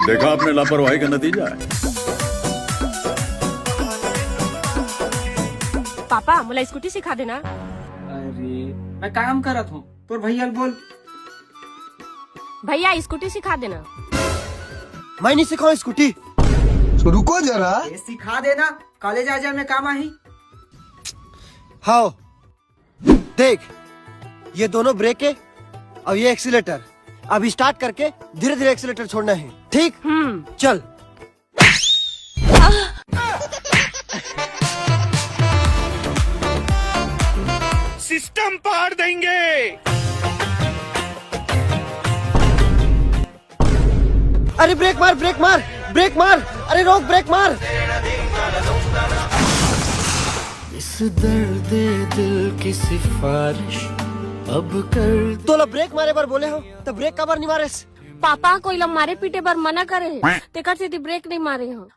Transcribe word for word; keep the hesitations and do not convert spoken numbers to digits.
देखा आपने लापरवाही का नतीजा है। पापा, मोला स्कूटी सिखा देना। अरे, मैं काम करत हूँ, तोर भैया ल बोल। भैया, स्कूटी सिखा देना। मैं नहीं सिखाऊं स्कूटी। तो रुको जरा। ये सिखा देना, कॉलेज आ जाए, मैं काम आही। हाओ, देख, ये दोनों ब्रेक है और ये एक्सीलेटर। अभी स्टार्ट करके धीरे धीरे एक्सीलेटर छोड़ना है, ठीक? हम्म। चल। सिस्टम पाड़ देंगे। अरे ब्रेक मार, ब्रेक मार, ब्रेक मार। अरे रोक, ब्रेक मार। इस दर्द दिल की सिफारिश अब कर। तोला ब्रेक मारे बर बोले हो, त ब्रेक काबर नहीं मारेस? पापा कोई ला मारे पीटे बर मना करे हे, तेकर सेती ब्रेक नहीं मारे हो।